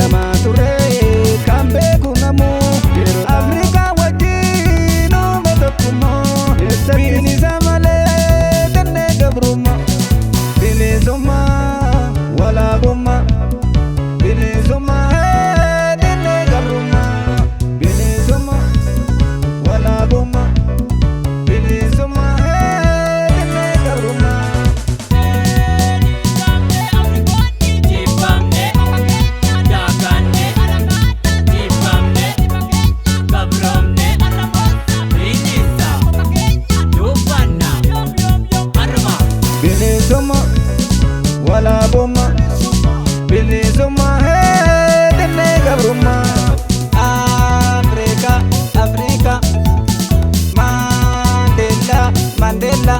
Miidhamaa turre kan beeku namu. Afrikaa wajjin uume tokkummaa. Bilisa malee dannee gabrummaa. Bilisummaa walaabummaa. Bilisummaa dannee gabrummaa. Bilisummaa walaabummaa. Bilisummaa dannee gabrummaa. Jibbamne, daakanne, jibbamne, gabroomne, riqicha, dubbanna, harma. Bilisummaa walaabummaa. Bilisummaa dannee gabrummaa. Afrika, Afrika, Mandela, Mandela.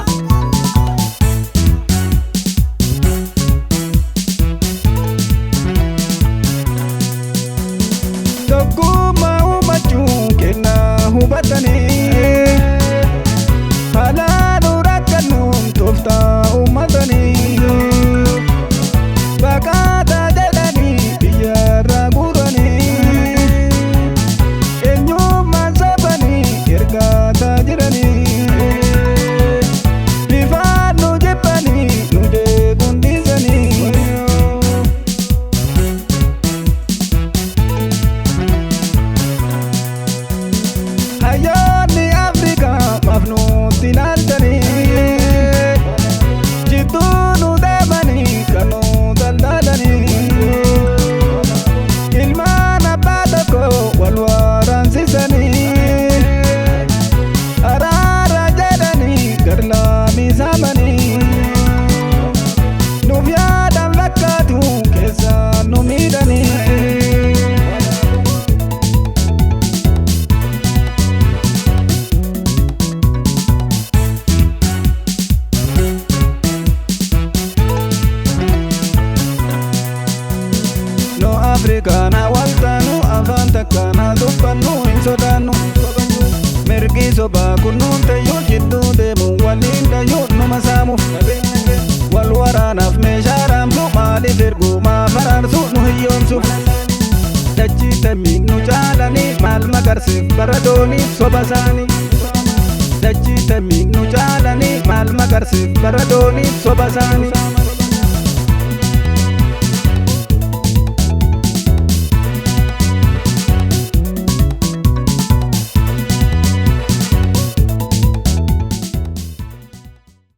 Tokkummaa uummachuun kennaa hubatanii haala rakkannuun tooftaa uummatanii baqataa jedhanii biyyarraa guuranii eenyummaan sabanii ergaataa jiranii bifaan nu jibbanii nu jeequun dhiisanii. Hayyoonni Afrikaa maaf nutti ilaaltanii jidduu nu deemanii kan nu daldalanii ilmaan abbaa tokko wal waraansisanii araara jedhanii garlaamii saamanii nuuf yaadan fakkaatu keessaa nu miidhanii. No Afrikaana waltaanu afaan takkaana dubbannu hin sodaannu. Mirgi sobaa kunnuun tayyuu jidduu deemu waliin dhayyuu numa saamu. Wal waraanaaf meeshaa raamsu maaliif erguu maaf araarsu nu hiyyoomsu. Dachii tamii nu caalanii maal magarsiif baradoonii soba isaanii. Dachii tamii nu caalanii maal magarsiif baradoonii soba isaanii.